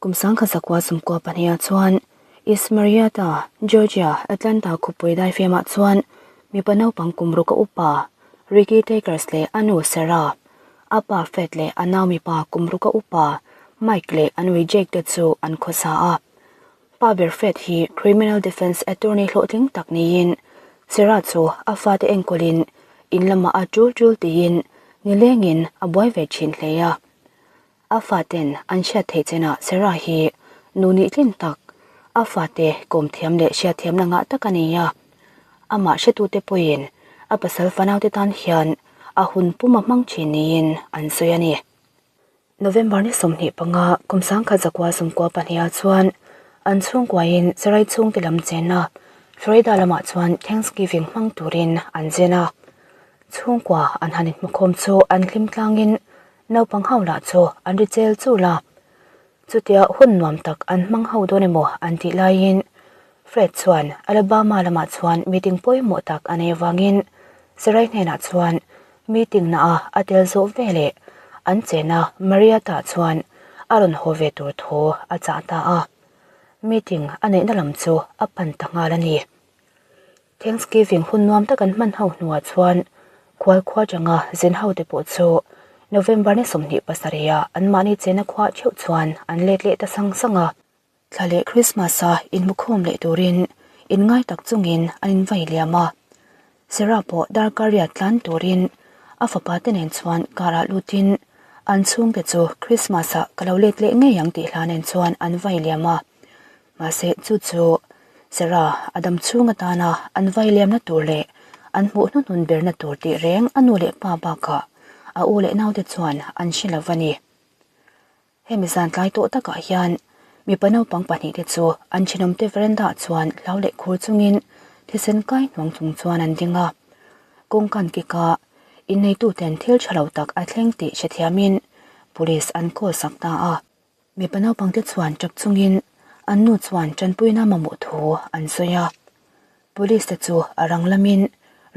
Kum 1992 ah chuan East Marietta, Georgia, Atlanta khawpui daifemah chuan mipa naupang kum ruka upa Ricky Takers leh a nu Sarah, a pa Fred leh a nau mipa kum ruka upa Mike leh a nui Jake te chu an khawsa a. Pa ber Fred hi criminal defense attorney hlawhtling tak niin Sarah chu a fate enkawlin in lamah a tul tul tiin nilengin a buai ve thin hle a. A faten an hriat theih chenah Sarah hi nu nih tlin tak, a fate kawm thiam leh hriat thiamna ngah tak a ni a. Amah hretute pawhin a pasal fanaute tan hian a hun pum a hmang thin niin an sawi a ni. November ni 25 kum 1992 ah chuan an chhungkuain Sarai chhungte lam chenna Florida lamah chuan Thanksgiving hmang turin an zen a. Chhungkua an han inhmukhawm chu an hlim tlangin Naupang ho lah chu an ri chel chul a, chutia hun nuam tak an hmang ho dawn emaw an tih laiin Fred chuan Alabama lamah chuan meeting pawimawh tak a nei avangin Sarai hnenah chuan meeting na a a tel zawh veleh an chena Marietta chuan a rawn haw ve tur thu a chah ta a, meeting a neihna lam chu a pan ta nghal a ni. Thanksgiving hun nuam tak an hman ho hnuah chuan khual khua atanga zin ho te pawh chu November ni 27 ah anmahni chena khua theuh chuan an let leh ta sang sang a. Thla leh Christmas a inhmukhawm leh turin inngai tak chungin an invai liam a. Sarah pawh darkar riat tlan turin a fapa te nen chuan car ah lutin an chhungte chu Christmas ah ka lo let leh ngei ang tih hla nen chuan an vai liam a. Mahse chu chu Sarah a dam chhung atana an vai liamna tur leh an hmuh hnuhnun berna tur tih reng a nu leh pa bakah a u leh naute chuan an hre lo va ni. Hemi zan tlai tawh takah hian mipa naupang pahnihte chu an thenawmte veranda-ah chuan hlau leh khur chungin thisen kai hnuang chung chuan an ding a. Kawngkan kika inneituten thil tha lo tak a thleng tih hrethiamin police an call sak ta a. Mipa naupangte chuan tap chungin an nu chuan tanpuina mamawh thu an sawi a. Police te chu a rang lamin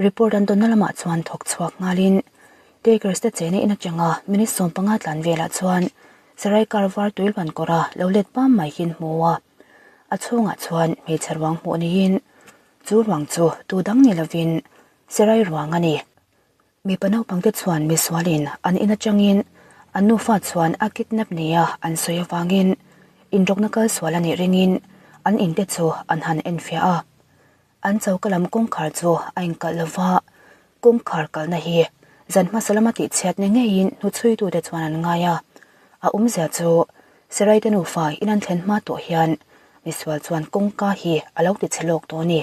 report an dawnna lamah chuan thawk chhuak nghalin Takers te chena in atanga minute 15 tlan velah chuan Sarai car var tui luan kawra lo let pam mai hi an hmu a. A chhungah chuan hmeichhe ruang hmuh niin chu ruang chu tu dang ni lovin Sarai ruang a ni. Mipa naupangte chuan misualin an in atangin an nufa chuan a kidnap nia an sawi avangin inrawkna kal sual a nih ringin an inte chu an han enfiah a. An choka lam kawngkhar chu a inkalh lova, kawngkhar kalhna hi zan hmasa lama tihchhiat ni ngeiin hnuchhuitute chuan an ngai a. A awmzia chu Seraite nufa in an thlen hma tawh hian misual chuan kawngka hi a lo tichhe lawk tawh a ni.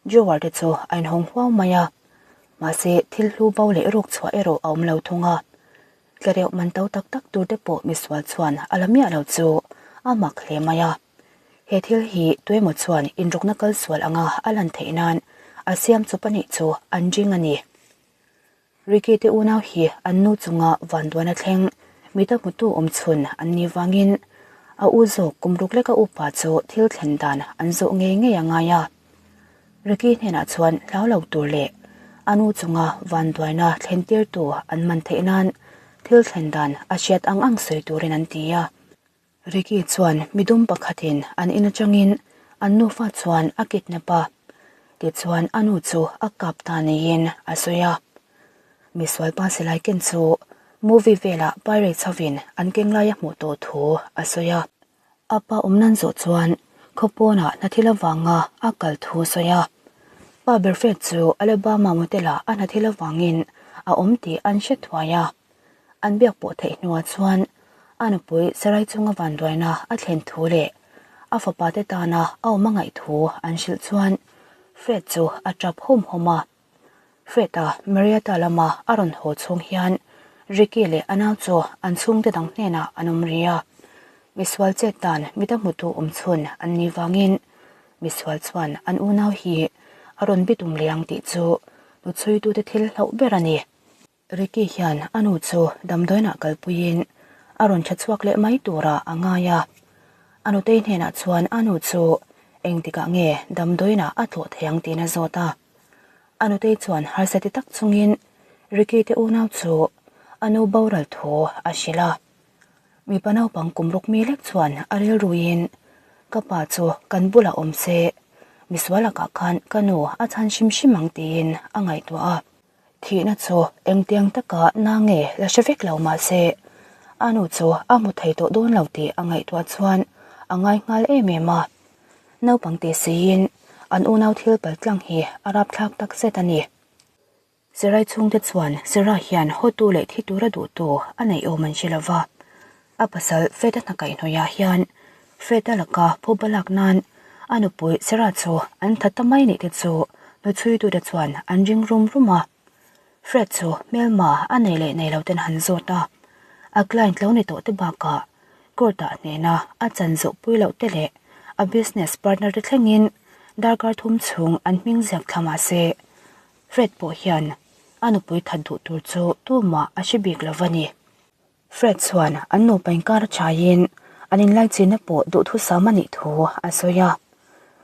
Drawer te chu a inhawng huau mai a, mahse thil hlu bo leh ruk chhuah erawh a awm lo thung a. Tlareuh man to tak tak tur te pawh misual chuan a la miah lo chu a mak hle mai a. He thil hi tuemaw chuan inrawkna kal sual anga a lan theih nan a siam chawp a nih chu an ring a ni. Ricky te unau hi an nu chunga vanduan a thleng mita hmutu awm chhun an nih vangin a u zawk kum ruk leka upa chu thil thlen dan an zawh ngei ngei a ngai a. Ricky hnenah chuan hlau lo tur leh a nu chunga vanduaina thlen tirtu an man theih nan thil thlen dan a hriat ang ang sawi turin an ti a. Ricky chuan midum pakhatin an in atangin an nufa chuan a kidnap a, tichuan a nu chu a kap ta niin a sawi a. Misual pa silai ken chu movie velah pirates hovin an keng lai a hmuh tawh thu a sawi a. A pa awm nan zawh chuan khawpawnah hnathil avanga a kal thu a sawi a. Pa Berfred chu Alabama motel-ah a hnathil avangin a awm tih an hre thuai a. An biak pawh theih hnuah chuan a nupui Sarai chunga vanduaina a thlen thu leh a fapa te tana a awm a ngaih thu an hrilh chuan Fred chu a tap hawm hawm a. Fred-a Marietta lama a rawn haw chhung hian Ricky leh a nau chu an chhungte dang hnenah an awm ri a. Misual chet dan mita hmutu awm chhun an nih vangin misual chuan an unau hi a rawn bitum leh ang tih chu nuchhuitute thil hlauh ber a ni. Ricky hian a nu chu damdawiinah kalpuiin a rawn tha chhuak leh mai turah a ngai a. A nutei hnenah chuan a nu chu engtikah nge damdawiinah a tlawh thei ang tiin a zawt a. A nutei chuan harsa ti tak chungin Ricky te unau chu a nu boral thu a hrilh a. Mipa naupang kum ruk mi lek chuan a rilruin, Ka pa chu kan bulah awm se, misual lakah khan ka nu a chhan hrim hrim ang tiin a ngaihtuah a. Thihna chu engtiang taka na nge la hre vek lo mah se, a nu chu a hmu thei tawh dawn lo tih a ngaihtuah chuan a ngai nghal em em a. Naupang tih siin an unau thil pal tlang hi a rapthlak tak zet a ni. Sarai chhungte chuan Sarah hian hawtu leh thi tura duhtu a neih awm an hre lo va. A pasal Fred-a hna kaihhnawihah hian Fred-a laka phuba lak nan a nupui Sarah chu an that ta mai nih te chu hnuchhuitute chuan an ring rum rum a. Fred chu hmelma a nei leh nei lo ten han zawt a, a client lo ni tawh te bakah court-ah hnena a chan zawh pui loh te leh a business partner te thlengin darkar thum chhung an hming ziak thla mah se Fred pawh hian a nupui that duh tur chu tumah a hre bik lo va ni. Fred chuan an nupa inkar a chaiin an inlaichinna pawh duhthusam a nih thu a sawi a.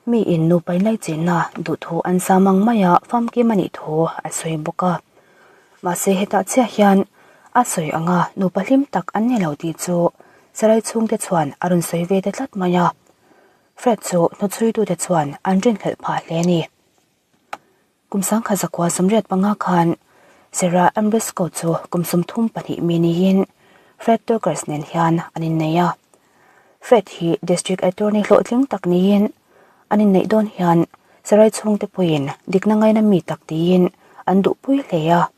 Mi in nupa inlaichinna duhthu an sam ang maia famkim a nih thu a sawi bawk a. Mahse hetah chiah hian a sawi anga nupa hlim tak an ni lo tih chu Sarai chhungte chuan a rawn sawi ve ta tlat mai a. Fred chu hnuchhuitute chuan an rinhlelh phah hle a ni. Kum sangkhat zakua 85 khan Sarah Ambrisco chu kum 32 mi niin Fred Turkers nen hian an innei a. Fred hi District Attorney hlawhtling tak niin an inneih dawn hian Sarai chhungte pawhin dikna ngaina mi tak tiin an duhpui hle a.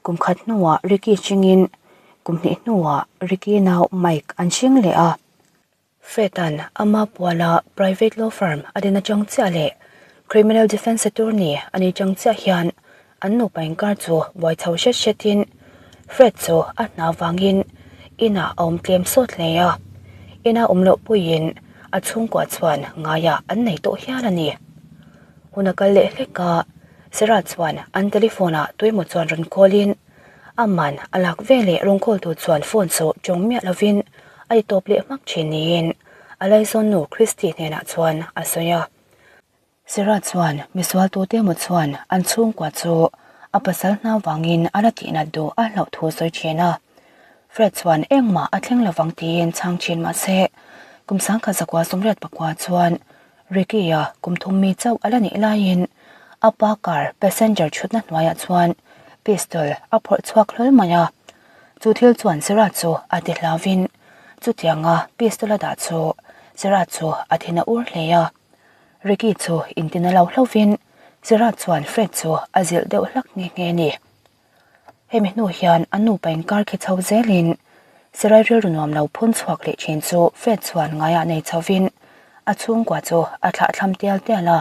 Kum khat hnuah Ricky hringin kum hnih hnuah Ricky nau Mike an hring leh a. Fred-a'n ama puala private law firm a din atang chiah leh criminal defense attorney a ni chang chiah hian an nupa inkar chu buai chho hret hretin Fred chu a hna vangin inah a awm tlem sawt hle a, ina awm loh puiin a chhungkua chuan ngaiah an nei tawh hial a ni. Hun a kal leh hlek a, Sarah chuan an telephone-ah tuemaw chuan rawn call-in Aman a lak ve leh rawngkawltu chuan phone chu tawng miah lovin a ti tawp leh hmak thin niin a laizawn nu Christy hnenah chuan a sawi a. Sarah chuan misual tute emaw chuan an chhungkua chu a pasal hna vangin a la tihnat duh a hlauh thu sawi thin a. Fred chuan engmah a thleng lovang tiin chhang thin mah se kum 1989 chuan Ricky-a kum thum mi chauh a la nih laiin a pa car passenger chhutna hnuaiah chuan pistol a phawrh chhuak hlawl mai a. Chu thil chuan Sarah chu a ti hlauvin chutianga pistol a dah chu Sarah chu a thin a ur hle a. Ricky chu intin a lo hlauvin Sarah chuan Fred chu a zilh deuh hlak nghe nghe a ni. Hemi hnu hian an nupa inkar khi chho zelin Sirai rilru nuam lo phun chhuak leh thin chu Fred chuan ngaiah nei chhovin a chhungkua chu a thlah thlam tial tial a.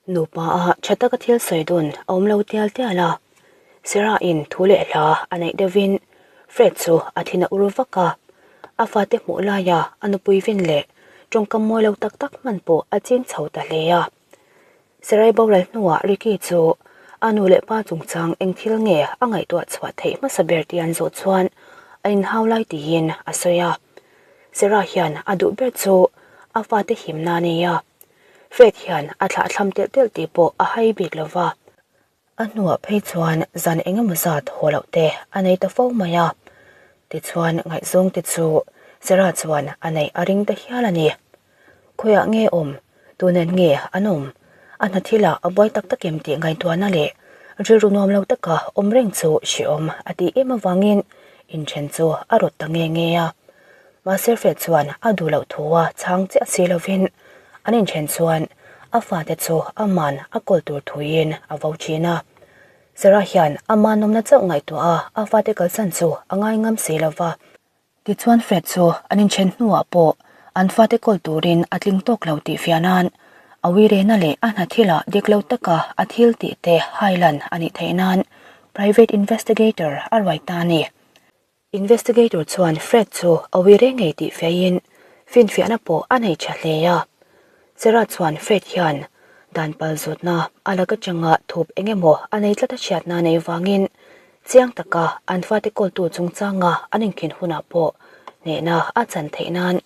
Nupa a tha taka thil sawi dun a awm lo tial tial a, Sarah-in thu leh hla a neih deuhin Fred chu a thin a ur vak a, a fate hmuh laia a nupui vin leh tawngkam mawi lo tak tak hman pawh a ching chho ta hle a. Sarai boral hnuah Ricky chu a nu leh pa chungchang eng thil nge a ngaihtuah chhuah theih hmasa ber tih an zawh chuan a inhau lai tiin a sawi a. Sarah hian a duh ber chu a fate himna a nei a, Fred hian a thlah thlam telh telh tih pawh a hai bik lo va. A hnuah phei chuan zan eng emaw zat haw loh te a nei ta fo mai a, tichuan ngaihzawng te chu Sarah chuan a neih a ring ta hial a ni. Khawiah nge awm? Tunen nge an awm? A hna thilah a buai tak tak em tih ngaihtuahna leh rilru nuam lo taka awm reng chu hrehawm a tih em avangin inthen chu a rawt ta nge nge a. Mahse Fred chuan a duh loh thu a chhang chiah si lovin an inthen chuan a fate chu aman a kawl tur thuin a vo thin a. Sarah hian ama nawmna chauh ngaihtuah a a fate kalsan chu a ngai ngam si lova. Tichuan Fred chu an inthen hnuah pawh an fate kawl turin a tling tawk lo tih fiah nan a uirena leh a hna thilah dik lo taka a thil tih te hailan a nih theih nan private investigator a ruai ta a ni. Investigator chuan Fred chu a uire ngei tih fiahin finfiahna pawh a nei tha hle a. Sarah chuan Fred hian dan pal zawtna a lak atanga thup eng emaw a nei tlat a hriatna nei vangin Chiang taka an fate kawltu chungchanga an inkhin hunah pawh hnehna a chan theih nan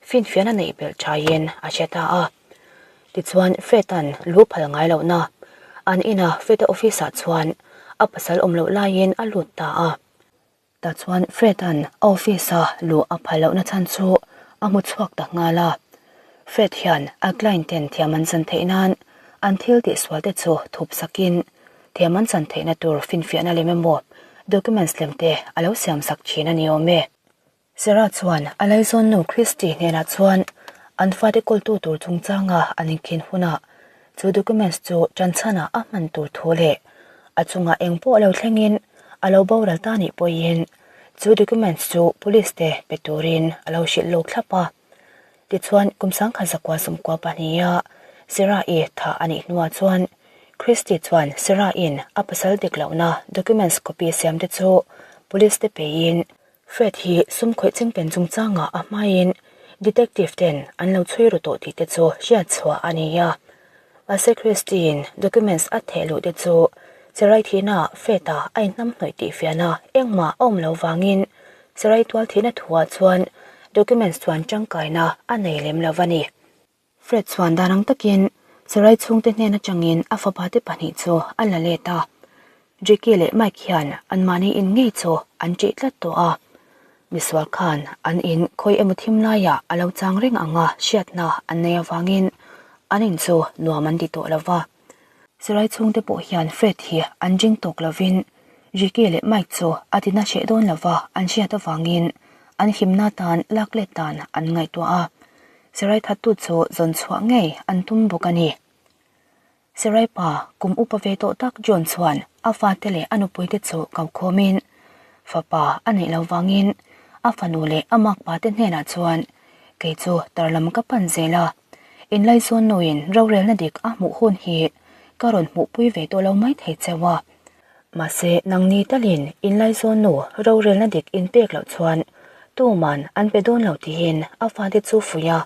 finfiahna neih belh thaiin a hre ta a. Tichuan Fred-a'n lu phal ngai lohna an ina Fred-a office-ah chuan a pasal awm loh laiin a lut ta a. Tah chuan Fred-a'n a office-a luh a phal lohna chhan chu a hmu chhuak ta nghal a. Fred hian a client ten thiam an chan theih nan an thil tihsual te chu thup sakin thiam an chan theihna tur finfiahna lem emaw documents lem te a lo siam sak thin a ni awm e. Sarah chuan a laizawn nu Christy hnenah chuan an fate kawltu tur chungchanga an inkhin hunah chu documents chu ṭanchhanah a hman tur thu leh a chungah eng pawh lo thlengin a lo boral ta nih pawhin chu documents chu police te pe turin a lo hrilh lawk thlap a. Tichuan kum sangkhat zakua sawmkua pahniha Sarah-i thah a nih hnuah chuan Christy chuan Sarah-in a pasal dik lohna documents copy siam te chu police te peiin Fred hi sum khawih chingpen chungchangah a hmain detective ten an lo chhui ru tawh tih te chu hriat chhuah a ni a. Mahse Christine documents a theh luh te chu Sarai thihna ah Fred a a inhnamhnawih tih fiahna engmah a awm lo vangin Sarai tual thihna thuah chuan documents chuan tangkaina a nei lem lo a ni. Fred chuan dan ang takin Sarai chhungte hnen atangin a fapa te pahnih chu a la let a. Jackie leh Mike hian anmahni in ngei chu an ṭih tlat tawh a. Misual khan an in khawi emaw thim laiah a lo chang reng anga hriatna an nei avangin an in chu nuam an ti tawh lo va. Sarai chhungte pawh hian Fred hi an ring tawk lovin Jackie leh Mike chu a tina hreh dawn lova an hriat avangin an himna tan lak let dan an ngaihtuah a. Sarai thattu chu zawn chhuah ngei an tum bawk a ni. Sarai pa kum upa ve tawh tak John chuan a fate leh a nupuite chu ko khawmin fapa a neih loh vangin a fanu leh a makpa te hnenah chuan kei chu tarlam ka pan zel a, inlaizawn nuin rorelna dik a hmuh hun hi ka rawn hmuhpui ve tawh lo mai thei cheu a. Mahse nangni talin inlaizawn nu rorelna dik inpek loh chuan tuman an pe dawn lo tihin a fate chu fuih a.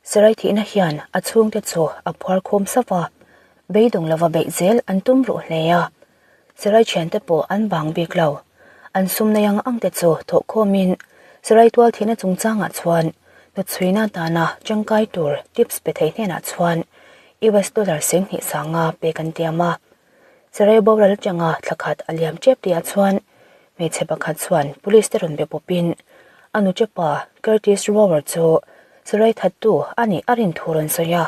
Sarai thihna hian a chhungte chu a phuar khawm sap a, beidawng lova beih zel an tum ruh hle a. Sarai thiante pawh an bang bik lo. An sum nei ang ang te chu thawh khawmin Sarai tual thihna chungchangah chuan hnawtchhuina tana tangkai tur tips pe thei hnenah chuan US dollar 20 sanga pek an tiam a. Sarai boral atanga thla khat a liam tep tihah chuan hmeichhe pakhat chuan police te rawn be pawpin a nu chepa Curtis Rower chu sarai thattu a nih a rin thu rawn sawi a.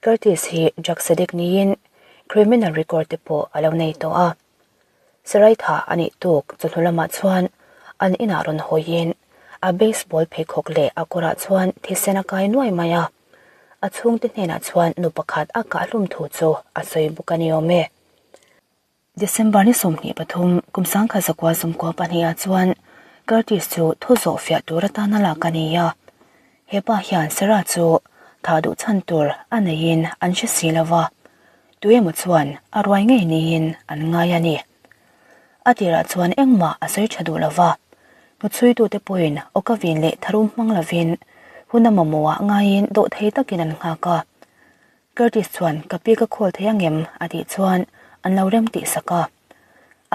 Curtis hi drugs addict niin criminal record te pawh a lo nei tawh a. Sarai tha a nih tuk chawhnu lamah chuan an inah rawn hawiin a baseball pheikhawk leh a kawrah chuan thisen a kai nuai mai a. A chhungte hnenah chuan nu pakhat a kahhlum thu chu a sawi bawk a ni awm e. December ni 23 kum sangkhat zakua sawmkua pahniha chuan Curtis chu thu zawh fiah tur atana lak a ni a. He pa hian Sarah chu thah duh chhan tur a neiin an hre si lo va, tuemaw chuan a ruai ngei niin an ngai a ni. A tirah chuan engmah a sawi tha duh lo va, hnuchhuitute pawhin awka vin leh tharum hmang lovin hun a mamawhah ngaiin dawhthei takin an nghak a. Curtis chuan ka pi ka khawl thei angem a tih chuan an lo rem tih sak a.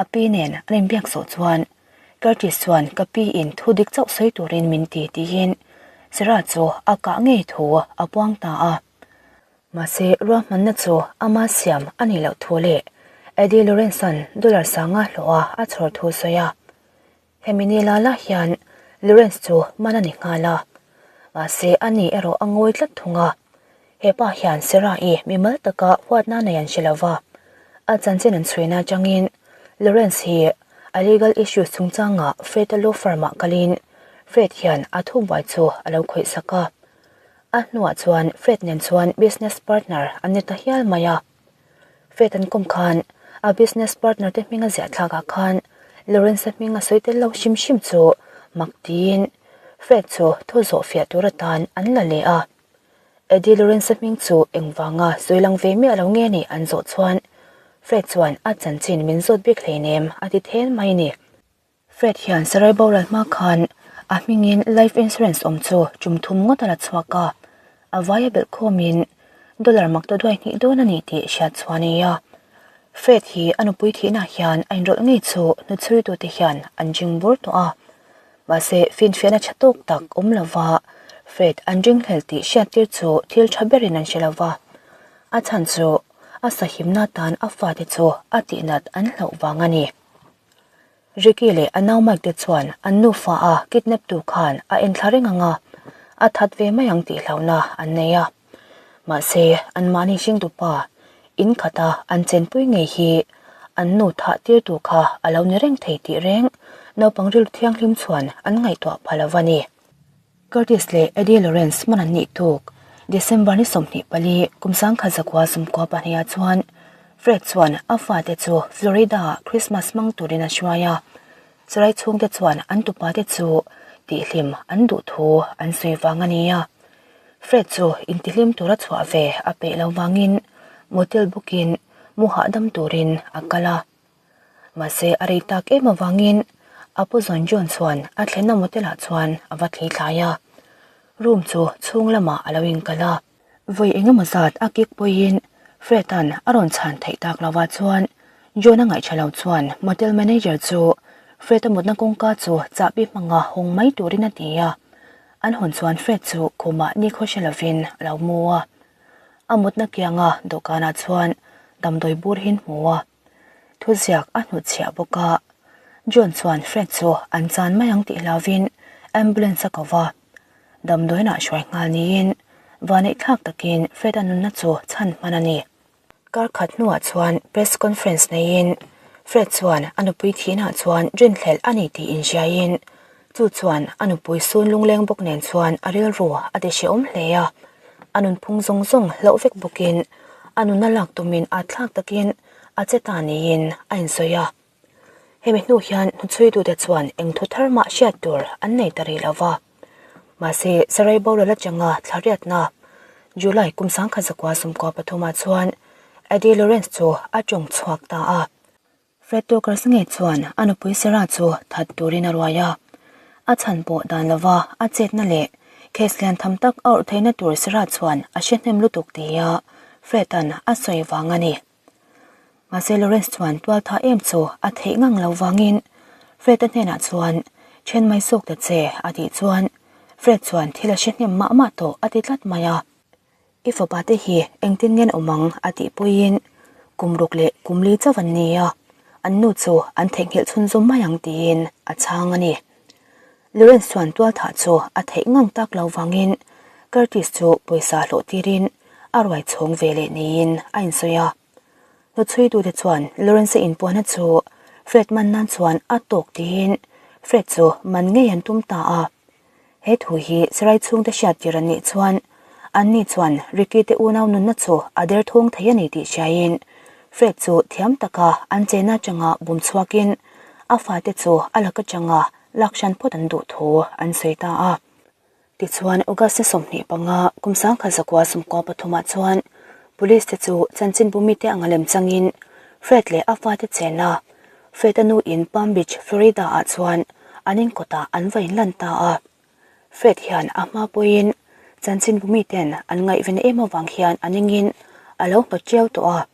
A pi nen an inbiak zawh chuan Curtis chuan ka pi in thu dik chauh sawi turin min ti tiin Sarah chu a kah ngei thu a puang ta a. Mahse, ruahmanna chu ama siam a nih loh thu leh Eddie Lawrence-a'n dollar sanga hlawha a chhawr thu sawi a. Hemi ni la la hian Lawrence chu man a ni nghal a, mahse ani erawh a ngawi tlat thung a. He pa hian Sarah-i mimal taka huatna nei an hre lo va, a chanchin an chhuina atangin Lawrence hi a legal issues chungchangah Fred-a law firm-ah kalin Fred hian a thubuai chu a lo khawihsak a. A hnuah chuan Fred nen chuan business partner an ni ta hial mai a. Fred an kawm khan a business partner te hming a ziah thlakah khan Lawrence-a hming a sawi tel lo hrim hrim chu mak tiin Fred chu thu zawh fiah tur atan an la leh a. Eddie Lawrence-a hming chu engvanga sawi lang ve miah lo nge nih an zawh chuan Fred chuan a chanchin min zawt bik hleinem a ti then mai ni. Fred hian sarai boral hma khan a hmingin life insurance awm chu tum thum ngawt a la chhuak a, a vaia belh khawmin dollar mak ta duai hnih dawn a ni tih hriat chhuah a ni a. Fred hi a nupui thihna hian a inrawlh ngei chu hnuchhuitute hian an ring bur tawh a, mahse finfiahna tha tawk tak awm lova Fred an ringhlel tih hriattir chu thil tha berin an hre lova, a chhan chu a sahimna tan a fate chu a tihnat an hlauh vang a ni. Ricky leh a nau Mike te chuan an nufa a kidnap tu khan a enthla reng ang a, a that ve mai ang tih hlauhna an nei a. Mahse, anmahni hringtupa in khata an chenpui ngei hi an nu thah tirtu kha a lo ni reng thei tih reng naupang rilru thianghlim chuan an ngaihtuah pha lo a ni. Curtis leh Eddie Lawrence hman an nih tuk. December ni 24 kum 1992 ah chuan Fred chuan a fate chu Florida ah Christmas hmang turin a hruai a. Chulai chhungte chuan an tupate chu tihhlim an duh thu an sawi vang a ni a. Fred chu intihlim tura chhuah ve a peih lo vangin motel bawkin mu hahdam turin a kal a. Mahse a rei tak em avangin a pu zawn John chuan a thlenna motel ah chuan a va thli thlai a. Room chu chhung lamah a lo inkal a. Vawi engemaw zat a kick pawhin Fred an a rawn chhan theih tak lovah chuan John a ngaihṭha lo chuan motel manager chu Fred a mutna kawngka chu chahbi hmanga hawng mai turin a ti a. An hawn chuan Fred chu khumah nikhaw hre lovin a lo mu a. A mutna kianga dawhkanah chuan damdawi bur hi an hmu a. Thuziak a hnutchhiah bawk a. John chuan Fred chu an chan mai ang tih hlauvin ambulance a ko va. Damdawiinah hruai nghal niin vaneihthlak takin Fred-a nunna chu chhan hman a ni. Kar khat hnuah chuan press conference neiin Fred chuan a nupui thihnaah chuan rinhlelh a ni tih inhriaiin chu chuan a nupui sun lungleng bawk nen chuan a rilru a ti hrehawm hle a. A nunphung zawng zawng hlauh vek bawkin a nunna lak tumin a thlak takin a che ta niin a insawi a. Hemi hnu hian hnuchhuitute chuan eng thu thar mah hriat tur an nei ta rih lo va. Mahse, Sarai boral atanga thla riatna July kum 1993 ah chuan Eddie Lawrence chu a tawng chhuak ta a. Fred Tuckers ngei chuan a nupui Sarah chu that turin a ruai a. A chhan pawh dan lova a chetna leh case lian tham tak a awrh theihna tur Sarah chuan a hre hnem lutuk tia Fred-a'n a sawi vang a ni. Mahse Lawrence chuan tual tha em chu a theih ngang lo vangin Fred-a hnenah chuan then mai zawk ta che a tih chuan Fred chuan thil a hre hnem mah mah tawh a ti tlat mai a. I fapa te hi engtin ngen awm ang a tih pawhin kum ruk leh kum li chauh an ni a, an nu chu an theihnghilh chhunzawm mai ang tiin a chhang a ni. Lawrence chuan tualthah chu a theih ngang tak lo vangin Curtis chu pawisa hlawh tirin a ruai chhawng ve leh niin a insawi a. Hnuchhuitute chuan Lawrence-a inpuahna chu Fred man nan chuan a tawk tiin Fred chu man ngei an tum ta a. He thu hi Sarai chhungte hriat tir an nih chuan anni chuan Ricky te unau nunna chu a derthawng thei a ni tih hriaiin Fred chu thiam taka an chena atanga bum chhuakin a fate chu a lak atanga lak hran phawt an duh thu an sawi ta a. Tichuan August ni 25 kum 1993 ah chuan Police te chu chanchinbu mite anga lem changin Fred leh a fate chena Fred-a nu in Palm Beach, Florida ah chuan an inkawtah an va inlan ta a. Fred hian a hma pawhin chanchinbu miten an ngaihven em avang hian a ningin a lo hnawt ṭiau tawh a.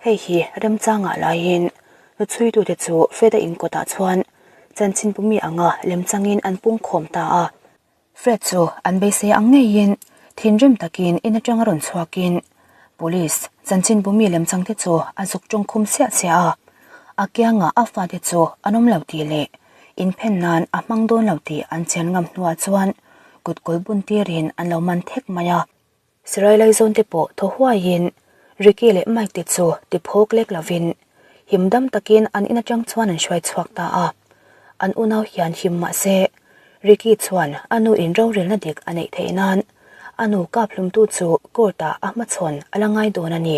Hei hi remchangah laiin hnuchhuitute chu Fred-a inkawtah chuan chanchinbu mi anga lemchangin an pungkhawm ta a. Fred chu an beisei ang ngeiin thinrim takin in atanga rawn chhuakin Police chanchinbu mi lemchangte chu a zuk tawng khum siah siah a. A kiangah a fate chu an awm lo tih leh inphen nan a hmang dawn lo tih an chian ngam hnuah chuan kutkawl bun tirin an lo man thek mai a. Sirai laizawn te pawh thaw huaiin Ricky leh Mike te chu ti phawk lek lovin him dam takin an in atang chuan an hruai chhuak ta a. An unau hian him mah se Ricky chuan a nu in rorelna dik a neih theih nan a nu kap hlumtu chu court ah a hmachhawn a la ngai dawn a ni.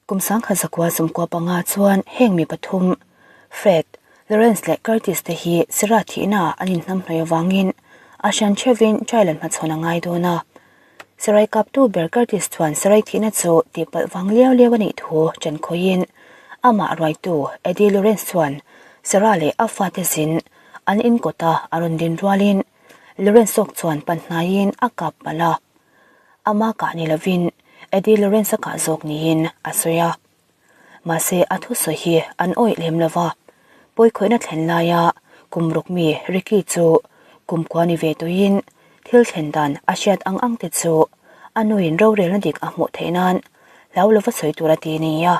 Kum 1995 chuan heng mi pathum, Fred, Lawrence leh Curtis te hi Sarah thihnaah an inhnamhnawih avangin a hran theuhin trial an hmachhawn a ngai dawn a. Sarai kaptu ber Curtis chuan Sarai thihna chu tihpalh vang liau liau a nih thu ṭan khawihin amah ruaitu Eddie Lawrence chuan Sarah leh a fate zin an inkawta a rawn din rualin Lawrence zawk chuan pan hnaiin a kap palh a. Ama kah ni lovin Eddie Lawrence-a kah zawk niin a sawi a. Mahse a thusawi hi an awih lem lo va, pawikhawihna thlen laia kum ruk mi Ricky chu kum kua ni ve tuiin thil thlen dan a hriat ang ang te chu a nuin rorelna dik a hmuh theih nan hlau lova sawi tur a ti nia.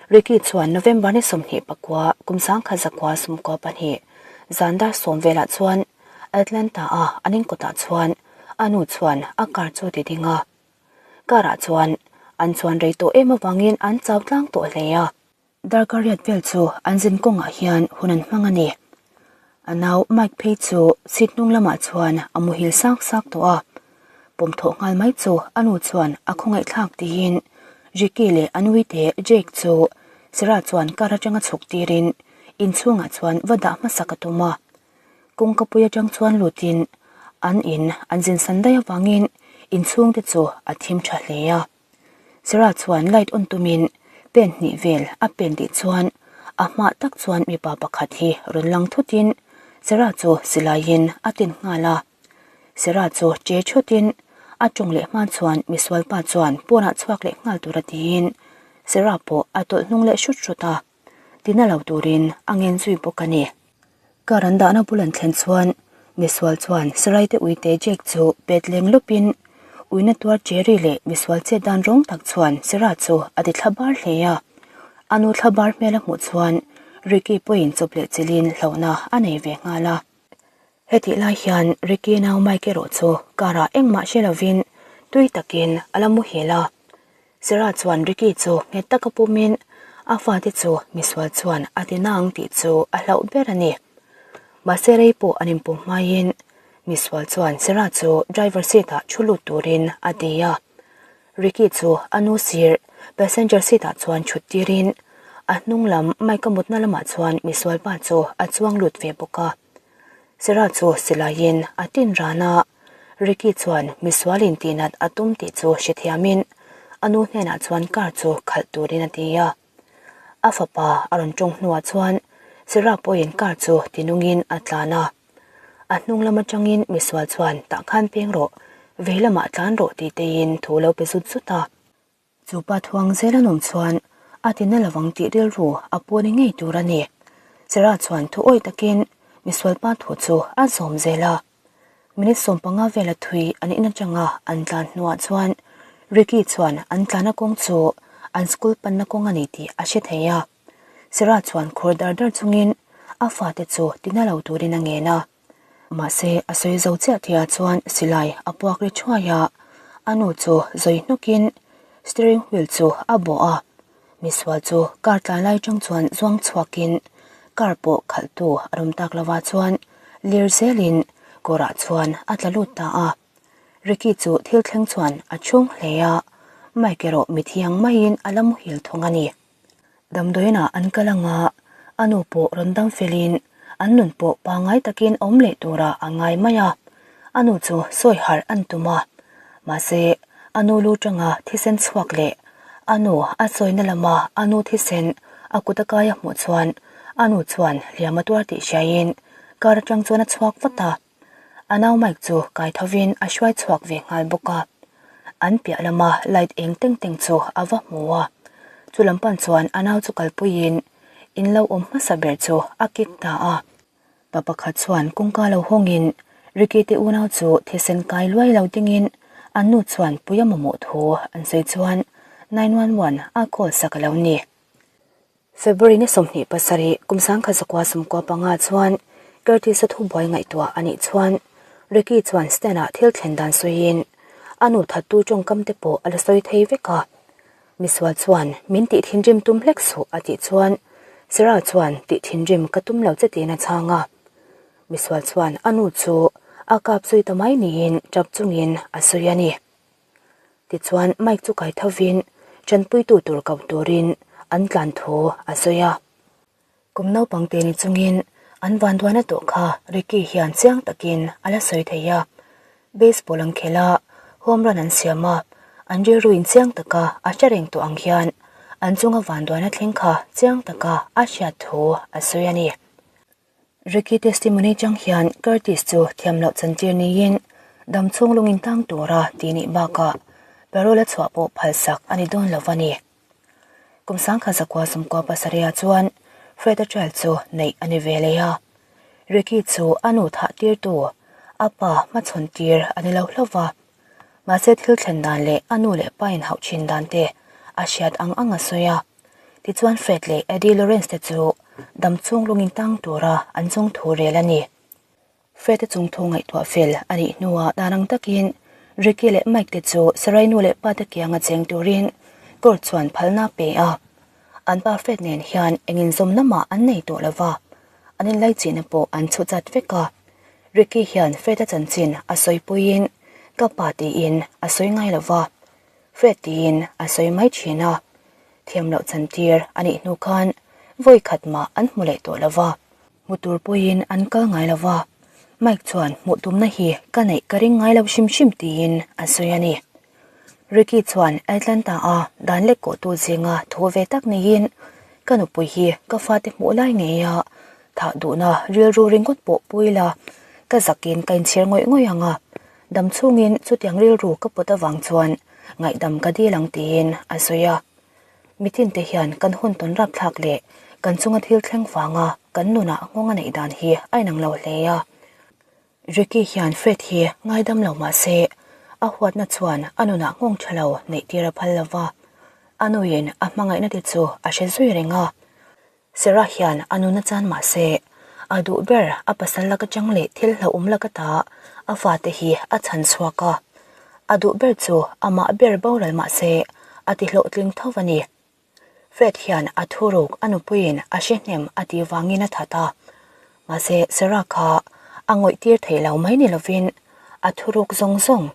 Ricky chuan November ni 29 kum 1992 zan dar sawm velah chuan Atlanta a an inkawtah chuan a nu chuan a car chu ti ding a. Car ah chuan an chuan rei tawh em avangin an chau tlang tawh hle a. Darkar riat vel chu an zin kawngah hian hun an hmang a ni. A nau Mike phei chu seat hnung lamah chuan a muhil sak sak tawh a. Pawm thawh nghal mai chu a nu chuan a khawngaihthlak tiin Ricky leh a nuite Jake chu Sarah chuan car atanga chhuk tirin inchhungah chuan va dah hmasak a tum a. Kawngka pui atang chuan lutin an in an zin san daih avangin inchhungte chu a thim tha hle a. Sarah chuan light on tumin pen hnih vel a pen tih chuan a hmah tak chuan mipa pakhat hi rawn lang thutin Sarah chu silaiin a tin nghal a. Sarah chu che thutin a tawng leh hma chuan misualpa chuan pawnah chhuak leh nghal tura tiin Sarah pawh a tawlh hnung leh hrut hrut a. Tina lo turin a ngen zui bawk a ni. Car an dahna bul an thlen chuan misual chuan Saraite uite Jake chu pet leng lawpin uina tuar Jerry leh misual chet dan rawng tak chuan Sarah chu a ti thla bar hle a. A nu thla bar hmel a hmuh chuan Ricky pawhin chawp leh chilhin hlauhna a nei ve nghal a. Hetih lai hian Ricky nau Mike erawh chu car ah engmah hre lovin tui takin a la muhil a. Sarah chuan Ricky chu nghet taka pumin a fate chu misual chuan a ti nang tih chu a hlauh ber a ni. Mahse rei pawh an inpum hmaiin misual chuan Sarah chu driver seat ah thu lut turin a ti a. Ricky chu a nu sir passenger seat ah chuan thut tirin a hnung lam Mike-a mutna lamah chuan misual pa chu a chuang lut ve bawk a. Sarah chu silaiin a tin ran a, Ricky chuan misualin tihnat a tum tih chu hrethiamin a nu hnenah chuan car chu khalh turin a ti a. A fapa a rawn tawng hnuah chuan Sarah pawhin car chu tinungin a tlan a. A hnung lam atangin misual chuan tah khan peng rawh, vei lamah tlan rawh tih teiin thu lo pe zut zut a. Chu pa thuang zel an awm chuan a ti na lovang tih rilru a pu ni ngei tur a ni. Sarah chuan thu awih takin misual pa thu chu a zawm zel a. Minute 15 vela thui an in atanga an tlan hnuah chuan Ricky chuan an tlana kawng chu an school panna kawng a ni tih a hre thei a. Sarah chuan khur dar dar chungin a fate chu ti na lo turin a ngen a. Mahse, a sawi zo chiah tihah chuan silai a puak ri thuai a, a nu chu zawi hnawkin steering wheel chu a bawh a. Misual chu car tlai lai tang chuan zuang chhuakin car pawh khalhtu a rawm tak lovah chuan lir zelin kawrah chuan a tla lut ta a. Ricky chu thil thleng chuan a chhung hle a, Mike erawh mithiang maiin a la muhil thung a ni. Damdawiinah an kal ang a, a nu pawh rawn dam felin an nun pawh pangngai takin awm leh turah a ngai mai a, a nu chu sawi harh an tum a. Mahse, a nu lu tanga thisen chhuak leh a nu a sawina lama a nu thisen a kut a kai a hmuh chuan a nu chuan hliam a tuar tih hriaiin car atang chuan a chhuak vat a. A nau Mike chu kai thovin a hruai chhuak ve nghal bawk a. An piah lama light eng teng teng chu a va hmu a. Chu lam pan chuan a nau chu kalpuiin in lo awm hmasa ber chu a kick ta a. Pa pakhat chuan kawngka lo hawngin Ricky te unau chu thisen kai luai lo dingin an nu chuan pui a mamawh thu an sawi chuan 911 a call sak a lo ni. February ni 27 kum 1995 chuan Curtis-a thubuai ngaihtuah a nih chuan Ricky chuan stand-ah thil thlen dan sawiin a nu thattu tawngkam te pawh a la sawi thei vek a. Misual chuan min tih thinrim tum hlek suh a tih chuan Sarah chuan tih thinrim ka tum lo che tiin a chhang a. Misual chuan a nu chu a kap zui ta mai niin tap chungin a sawi a ni. Tichuan Mike chu kai thovin tanpuitu tur ko turin an tlan thu a sawi a. Kum naupang te ni chungin an vanduaina tawh kha Ricky hian chiang takin a la sawi thei a. Baseball an khelh a, home run an siam a, an rilruin chiang taka a hre reng tawh ang hian an chunga vanduaina thleng kha chiang taka a hriat thu a sawi a ni. Ricky testimony chang hian Curtis chu thiam loh chantir niin dam chhung lungin tang tura tih nih bakah parole a chhuah pawh phalsak a ni dawn lo a ni. Kum 1997 chuan Fred-a trial chu neih a ni ve leh a. Ricky chu a nu thah tirtu a pa hmachhawn tir a ni lo hlauh va. Mahse thil thlen dan leh a nu leh pa inhauh thin dan te a hriat ang ang a sawi a. Tichuan Fred leh Eddie Lawrence te chu dam chhung lungin tang tura an chung thu rel a ni. Fred a chung thu ngaihtuah fel a nih hnuah dan ang takin Ricky leh Mike te chu Sarai nu leh pa te kianga cheng turin court chuan phalna a pe a. An pa Fred nen hian eng inzawmna mah an nei tawh lo va, an inlaichihna pawh an chhu chat vek a. Ricky hian Fred a chanchin a sawipuiin ka pa tiin a sawi ngai lo va, Fred tiin a sawi mai thin a. Thiam loh chantir a nih hnu khan vawi khat mah an hmu leh tawh lo va. Hmu tur pawhin an kal ngai lo va, Mike chuan hmuh tumna hi ka neih ka ring ngai lo hrim hrim tiin a sawi a ni. Ricky chuan Atlanta-a dan lek kawhtu zinga thu ve tak neiin, Ka nupui hi ka fate hmuh lai ngeia thah duhna rilru ringawt pawh pui la, ka zakin ka inchhir ngawih ngawih ang a, dam chhungin chutiang rilru ka pawt avang chuan ngaihdam ka dil ang tiin a sawi a. Mitinte hian kan hun tawn rapthlak leh kan chunga thil thleng vanga kan nunah nghawng a neih dan hi a inang lo hle a. Ricky hian Fred hi ngaidam lo mah se, a huatna chuan a nunah nghawng tha lo neih tir a phal lo va. A nuin a hmangaihna te chu a hre zui reng a. Sarah hian a nuna chan mah se, a duh ber a pasal lak atang leh thil hlauhawm lak ata a fate hi a chhan chhuak a. A duh ber chu amah ber boral mah se, a ti hlawhtling tho a ni. Fred hian a thuruk a nupuiin a hre hnem a tih vangin a that a, mahse Sarah kha a ngawih tir theih lo mai ni lovin a thuruk zawng zawng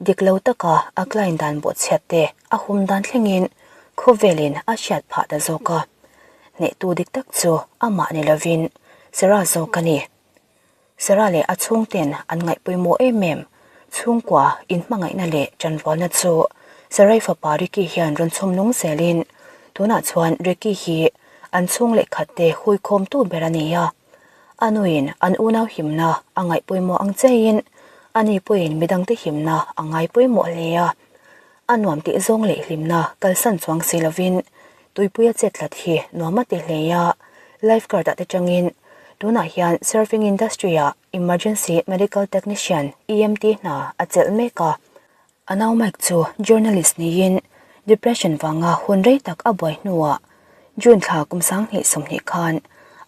dik lo taka a client dan bawhchhiat te a hum dan thlengin khawvelin a hriat phah ta zawk a, hnehtu dik tak chu amah ni lovin Sarah zawk a ni. Sarah leh a chhungten an ngaihpawimawh em em. Chhungkua inhmangaihna leh chanrualna chu Sarai fapa Ricky hian rawn chhawm nung zelin tunah chuan Ricky hi an chhung leh khatte huikhawmtu ber a ni a. A nuin an unau himna a ngaihpawimawh ang cheiin ani pawhin midangte himna a ngaipawimawh hle a. A nuam tih zawng leh hlimna kalsan chuang si lovin Tuipuia chet tlat hi nuam a ti hle a, lifeguard ah te changin tunah hian surfing industry ah emergency medical technician, EMT, hna a chelh mek a. A nau Mike chu journalist niin depression vanga hun rei tak a buai hnuah June thla kum 2020 khan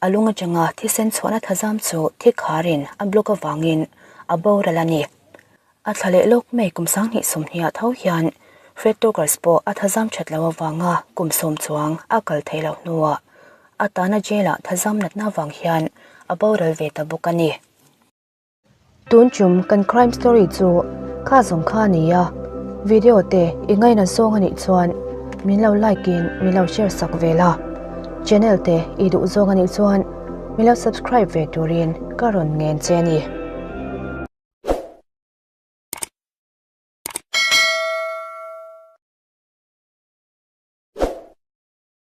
a lung atanga thisen chhuahna thazam chu thi kharin a block avangin a boral a ni. A thla leh lawk mai kum 2020 ah tho hian Fred Tokars pawh a thazam that loh avanga kum sawm chuang a kal theih loh hnuah a tana jail ah thazam natna avang hian a boral ve ta bawk a ni. Tun chum kan crime story chu kha zawng kha a ni a, video te i ngaina zawng a nih chuan min lo like in min lo share sak ve la, channel te i duh zawng a nih chuan min lo subscribe ve turin ka rawn ngen che a ni.